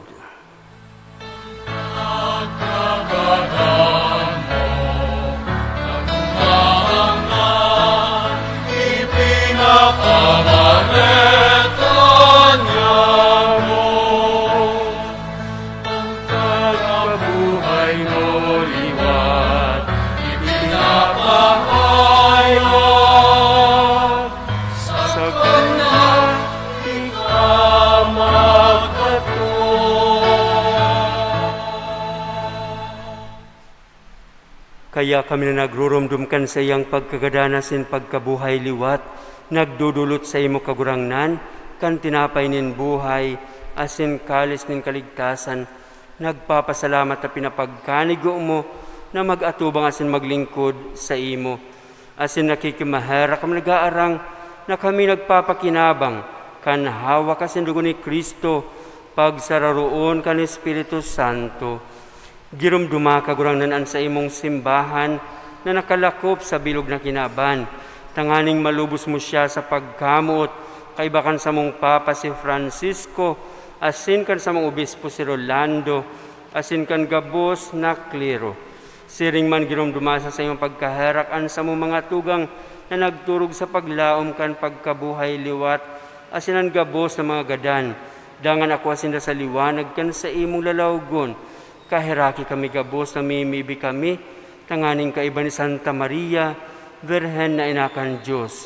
Ang pagkabuhay mo liwat, ipinapahayag, sa kanya ika magkatong. Kaya kami na nagruromdom kan saiyang pagkagadan asin pagkabuhay liwat, nagdodolot saimo, Kagurangnan, kan tinapay nin buhay asin kalis nin kaligtasan, nagpapasalamat ta pinapagkanigo mo na mag-atubang asin maglingkod saimo. Asin nakikimaherak kami, nag-aarang na kami nagpapakinabang kan hawak asin dugo ni Cristo, pagsararoon kan Espiritu Santo. Giromdoma, Kagurangnan, an saimong simbahan na nakalakop sa bilog na kinaban, tanganing malubos mo siya sa pagkamoot, kaiba kan samong Papa si Francisco, asin kan samong Obispo si Rolando, asin kan gabos na klero. Siring man, giromdoma sa saimong pagkaherak an samong mga tugang na nagturog sa paglaom kan pagkabuhay liwat, asin an gabos na mga gadan. Dangan akua sinda sa liwanag kan saimong lalawgon. Kaheraki kami gabos, namimibi kami, tanganing kaiba ni Santa Maria, Birhen na ina kan Dios,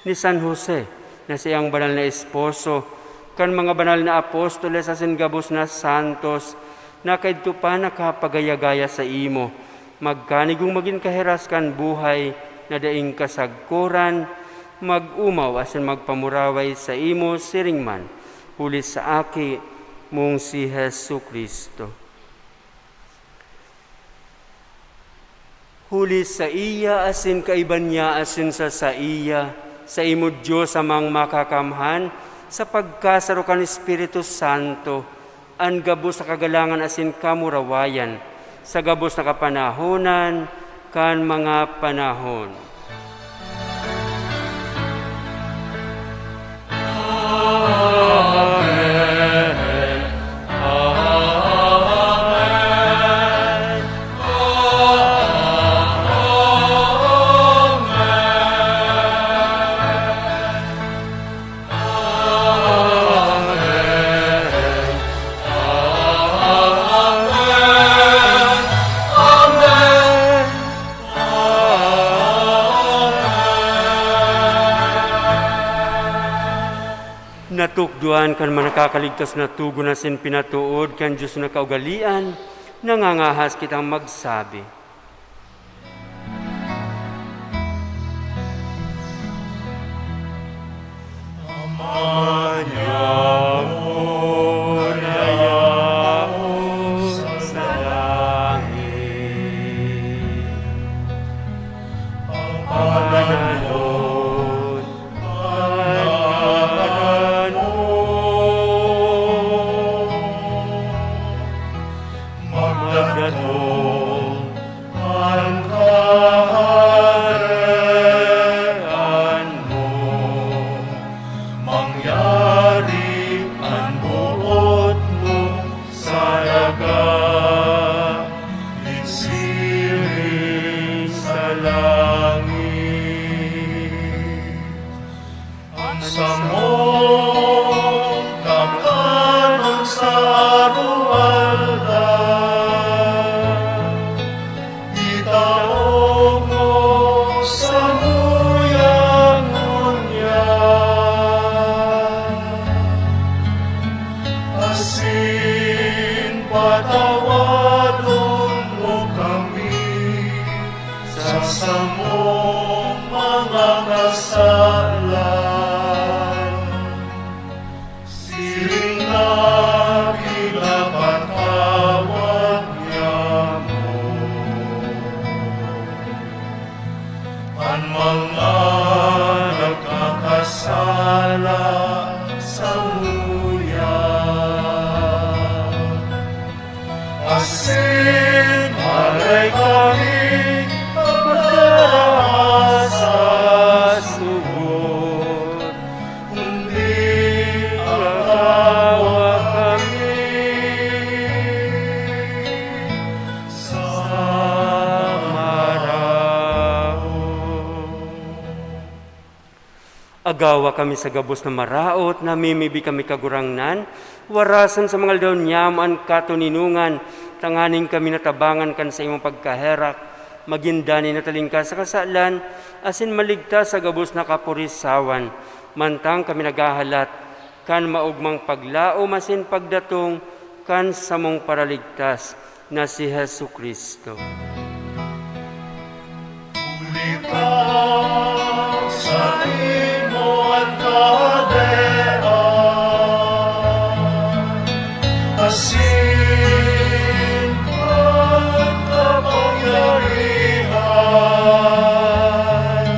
ni San Jose, na saiyang banal na esposo, kan mga banal na apostoles asin gabos na santos, na kaidto pa nakapagaya-gaya saimo, magkanigong magin kaheras kan buhay na daing kasagkoran, mag-omaw asin magpamuraway saimo siring man, huli sa Aki mong si Jesu-Cristo. Huli saiya asin kaiba niya asin sa saiya, saimo, Dios Amang Makakamhan, sa pagkasaro kan Espiritu Santo, an gabos na kagalangan asin kamurawayan, sa gabos na kapanahonan kan mga panahon. Amen. Amen. Amen. Amen. Amen. Amen. Natukdoan kan Manakakaligtas na Togon asin pinatood kan Dios na kaugalean, nangangahas kitang magsabi. Ama niamo na yaon sa langit, pagpangalanon an ngaran mo, magdatong an Kahadean mo, mangyari an boot mo sa daga, siring sa langit. An samong kakanon sa aroaldaw, itao mo samuya ngunyan, asin patawadon mo kami samong mga kasalan, siring na pinapatawad niamo an mga nagkakasala samuya. Asin maray kami magdara sa sugot, kundi agawa kami sa maraot. Agawa kami sa gabos na maraot, namimibi kami, Kagurangnan, warasan sa mga aldaw niyamo an katoninongan, tanganing kami natabangan kan saimong pagkaherak, magin danay na talingkas sa kasalan, asin maligtas sa gabos na kapurisawan, mantang kami naghahalat kan maogmang paglaom asin pagdatong kan samong Paraligtas na si Jesu-Cristo. Huli ta saimo an kahadean, asin an kapangyarihan,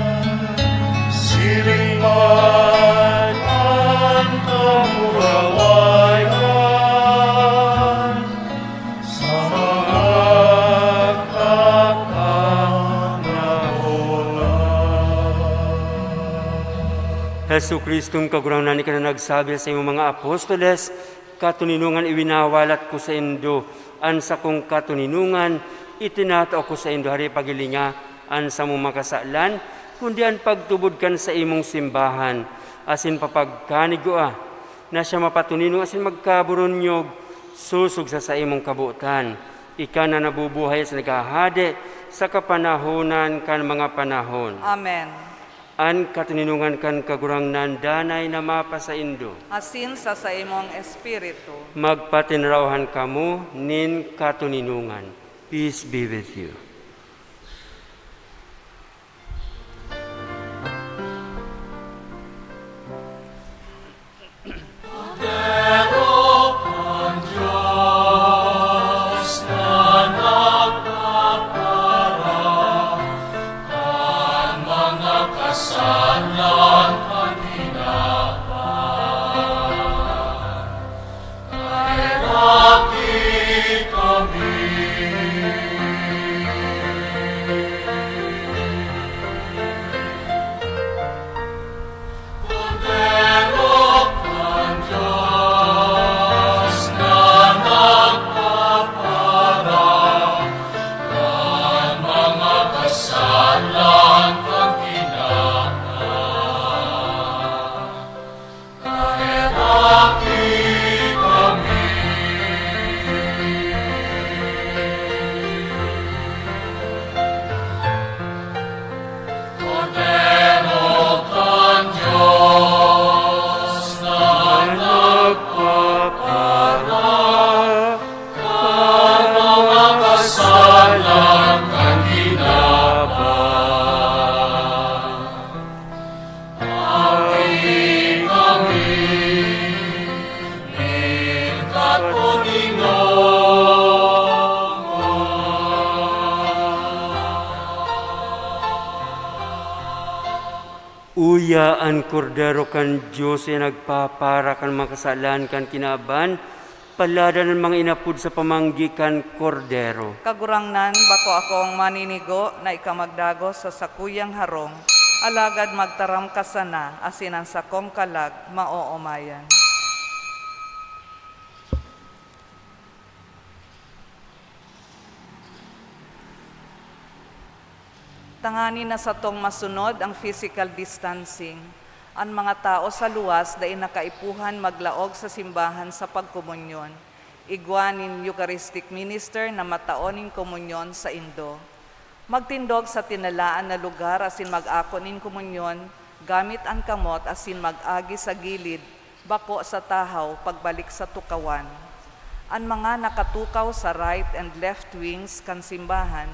siring man an kamurawayan sa magkapanahon. Jesu-Cristong Kagurangnan, ika na nagsabi sa imong mga apostoles, "Katoninongan iwinawalat ko saindo an sakong katoninongan, itinatao ko saindo, hare paghilinga an samong mga kasalan, kundi an pagtubod kan saimong simbahan, asin papagkanigua na siya mapatoninong asin magkaburunyog sosog sa saimong kabotan. Ika na nabubuhay asin naghahade sa kapanahonan kan mga panahon." Amen. An katoninongan kan Kagurangnan danay na mapasaindo. Asin sa saimong espiritu. Magpatinraohan kamo nin katoninongan. Peace be with you. Uya an Kordero kan Dios, uya nagpapara kan mga kasalan kan kinaban. Paladan an mga inapod sa pamanggi kan Kordero. Kagurangnan, bako akong maninigo na ika magdagos sa sakuyang harong, alagad magtaram ka sana, asin an sakong kalag maoomayan. Tanganing na satong masunod ang physical distancing, an mga tawo sa luwas dai na kaipuhan maglaog sa simbahan sa pagkomunyon. Igwa nin Eucharistic Minister na matao nin komunyon saindo. Magtindog sa tinalaan na lugar asin mag-ako nin komunyon gamit an kamot asin mag-agi sa gilid, bako sa tahaw, pagbalik sa tukawan. An mga nakatukaw sa right and left wings kan simbahan,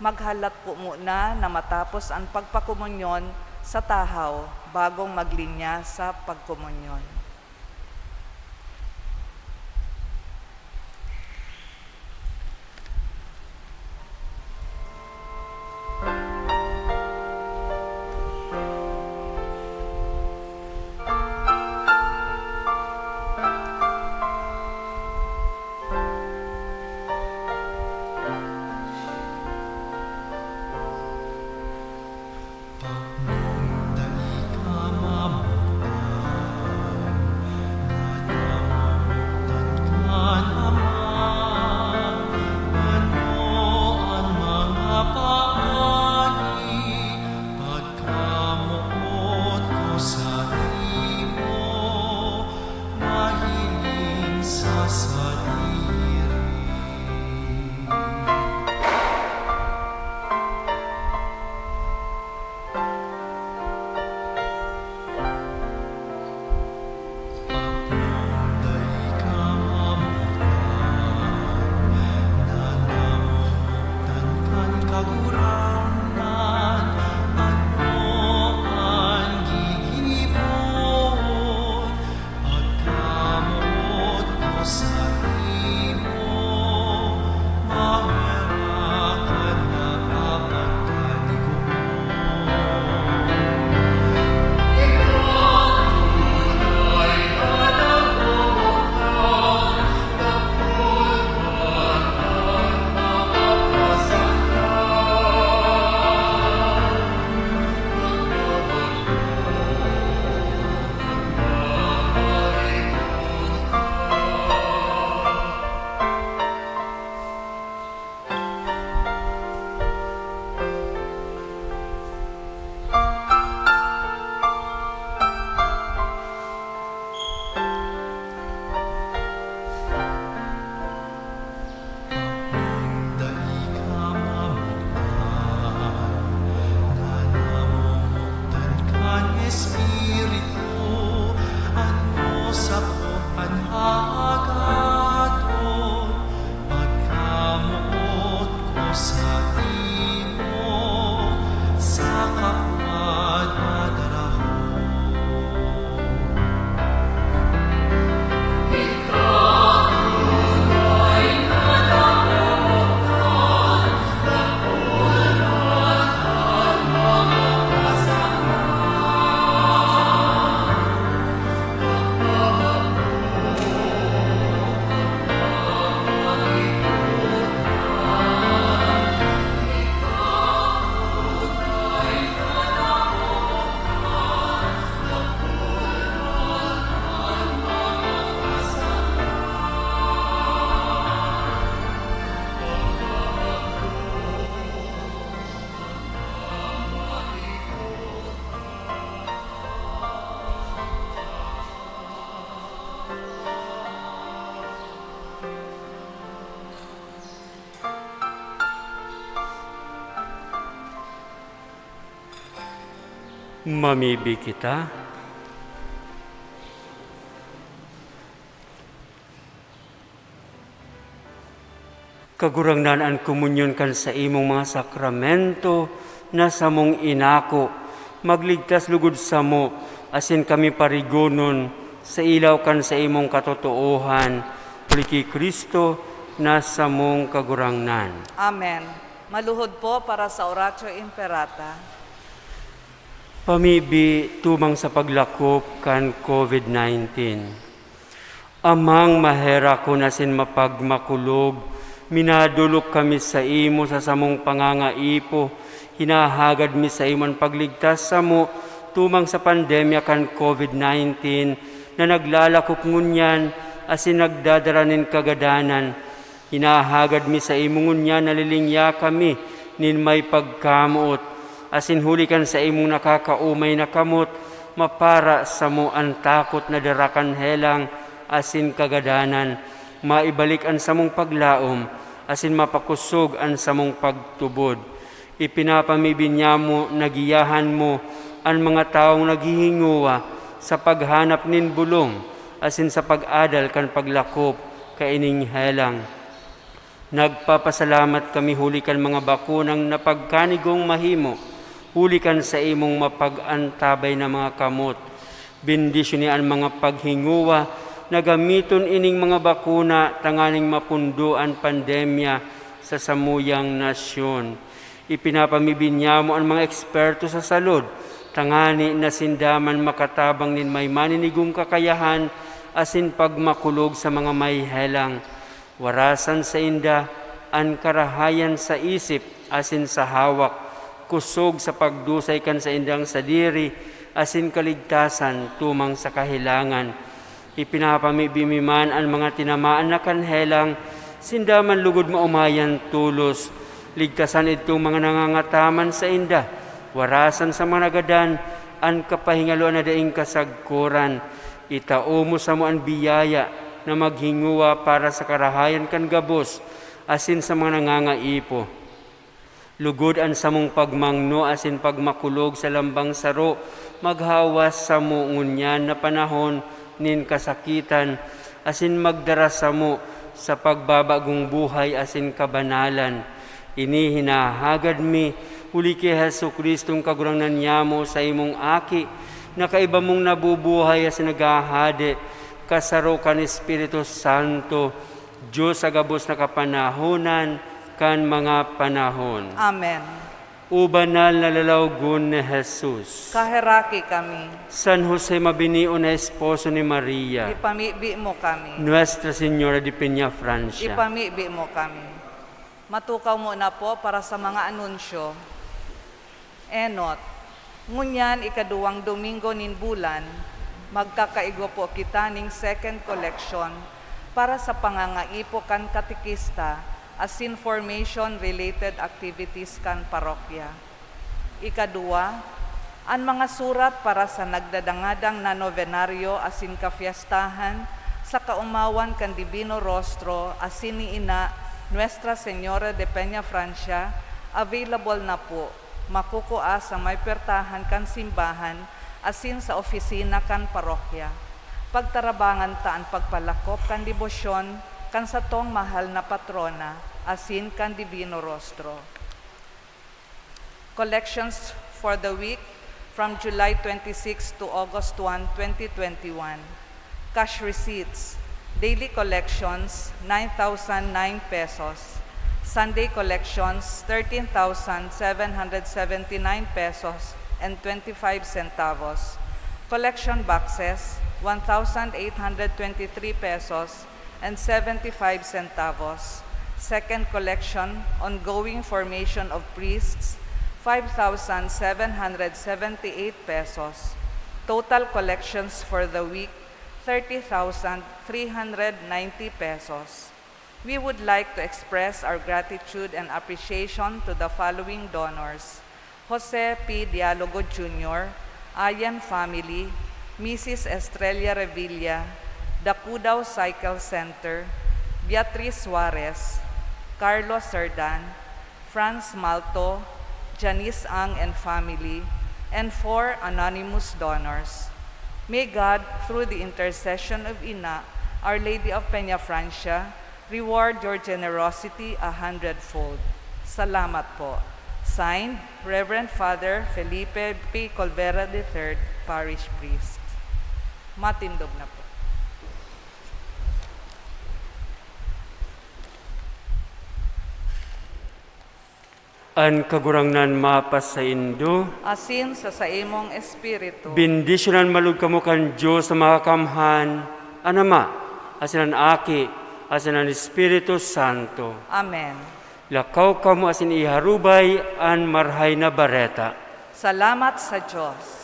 Maghalat po muna na matapos an pagpakomunyon sa tahaw bagong maglinya sa pagkomunyon. Mamibi kita. Kagurangnan, an komunyon kan saimong mga sakramento na samong inako, magligtas lugod samo, asin kami parigonon sa ilaw kan saimong katotoohan, huli ki Cristo na samong Kagurangnan. Amen. Maluhod po para sa Oratio Imperata. Pamibi tumang sa paglakop kan COVID nineteen. Amang maherakon asin mapagmakulog, minadolok kami saimo sa samong pangangaipo. Hinahagad mi saimo an pagligtas samo tumang sa pandemya kan COVID nineteen na naglalakop ngunyan asin nagdadara nin kagadanan. Hinahagad mi saimo ngunyan na lilingya kami nin may pagkamoot, asin huli kan saimong nakakaomay na kamot, mapara samo an takot na dara kan helang asin kagadanan, maibalik an samong paglaom, asin mapakosog an samong pagtubod. Ipinapamibi niamo na giyahan mo an mga tawong naghihingowa sa paghanap nin bolong asin sa pag-adal kan paglakop kaining helang. Nagpapasalamat kami huli kan mga bakunang napagkanigong mahimo, huli kan saimong mapag-antabay na mga kamot. Bendisyoni an mga paghinguwa na gamiton ining mga bakuna tanganing mapundo an pandemya sa samuyang nasyon. Ipinapamibi niyamo an mga eksperto sa salud, tangani na sinda man makatabang nin may maninigong kakayahan asin pagmakulog sa mga may helang. Warasan sainda an karahayan sa isip asin sa hawak, kusog sa pagdusay kan saindang sadiri asin kaligtasan tumang sa kahelangan. Ipinapamibi mi man an mga tinamaan na kan helang, sinda man lugod maomayan tolos. Ligtasan idtong mga nangangataman sainda. Warasan sa mga nagadan an kapahingaloan na daing kasagkoran. Itao mo samo an biyaya na maghinguwa para sa karahayan kan gabos asin sa mga nangangaipo. Lugod an samong pagmangno asin pagmakulog sa lambang saro maghawas samo ngunyan na panahon nin kasakitan asin magdara samo sa pagbabagong buhay asin kabanalan. Ini hinahagad mi huli ki Jesu-Cristong Kagurangnan nyamo, sa imong Aki, na kaiba mong nabubuhay asin naghahade, kasaro kan Espiritu Santo, Dios sa gabos na kapanahonan kan mga panahon. Amen. O banal na lalawogon ni Jesus. Kaheraki kami. San Jose mabinio na esposo ni Maria. Ipamibi mo kami. Nuestra Señora de Peñafrancia. Ipamibi mo kami. Matukaw mo na po para sa mga anunsyo. Enot. Ngunyan, ikaduwang Domingo nin bulan, magkakaigwa po kita ning second collection para sa pangangaipo kan katekista asin formation-related activities kan parokya. Ikaduwa, an mga surat para sa nagdadangadang na nobenaryo asin kafiestahan sa kaomawan kan Divino Rostro asin ni Ina Nuestra Señora de Peñafrancia, available na po, makukua sa may puwertahan kan simbahan asin sa opisina kan parokya. Pagtarabangan ta an pagpalakop kan debosyon kan satong mahal na patrona asin kan Divino Rostro. Collections for the week from July twenty-six to August one, twenty twenty-one. Cash receipts. Daily collections, nine thousand nine pesos. Sunday collections, thirteen thousand seven hundred seventy-nine pesos and twenty-five centavos. Collection boxes, one thousand eight hundred twenty-three pesos and seventy-five centavos. Second collection, ongoing formation of priests, five thousand seven hundred seventy-eight pesos. Total collections for the week, thirty thousand three hundred ninety pesos. We would like to express our gratitude and appreciation to the following donors: Jose P. Dialogo Junior, Ayan family, Missus Estrella Revilla, Dakudao Cycle Center, Beatriz Suarez, Carlos Serdan, Franz Malto, Janice Ang and family, and four anonymous donors. May God, through the intercession of Ina, Our Lady of Peñafrancia, reward your generosity a hundredfold. Salamat po. Signed, Reverend Father Felipe P. Colvera the third, Parish Priest. Matindog na po. An Kagurangnan mapasaindo. Asin sa saimong espiritu. Bendisyonan man log kamo kan Dios na Makakamhan, an Ama, asin an Aki, asin an Espiritu Santo. Amen. Lakaw kamo asin iharubay an Marahay na Bareta. Salamat sa Dios.